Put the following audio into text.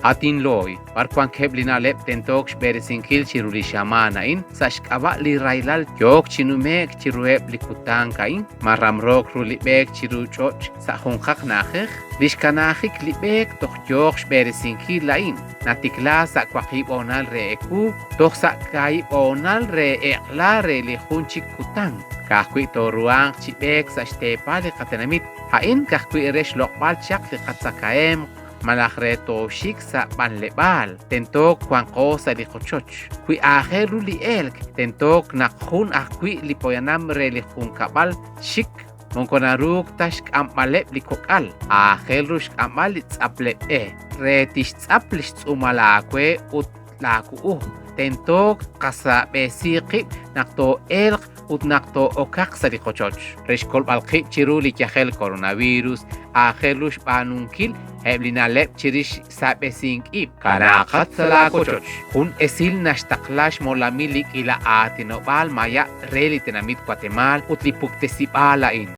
At inlooy, b'ar wankeb' li na'leb' tentook xb'eresinkil chiru li xamaan a'in sa' xk'ab'a' li rahilal yook chi nume'k chiruheb' li kutank a'in? Ma ramrook ru li b'eek chiru ch'och' sa' junqaq na'ajej? Li xkanaajik li b'eek toj yooq xb'eresinkil a'in, natikla sa' waqib' hoonal re ewu toj sa' kaahib' hoonal re eq'la re li jun chik kutan. Ka'ajwi' tooruhanq chi b'eek sa' xteepal li qatenamit, a'in ka'ajwi' re xloq'b'al chaq li qatzakahemq malaj re tooxik sa' b'anleb'aal, tentook wanqo sa' li qochoch. Wi aajel ru li elk, tentook naq jun ajwi' li poyanam re li junkab'al txik, moko naruuk ta xk'amb'aleb' li kok'al. Aajel ru xk'amb'al li tz'apleb' e re tixtz'ap li xtz'uumal aawe ut laawu'uj. Tentook tqasab'esi qib' naq too'elq ut naq too'okaq sa' li qochoch. Re xkolb'al qib' chiru li yajel coronavirus, aajel ru xb'aanunkil eb' li na'leb' chirix sab'esink ib'. Kanaaqat sa' laawochoch. Jun esil naxtaqla xmolamil li k'iila aatinob'aal maya' re li tenamit Watemaal ut li puktesib'aal a'in.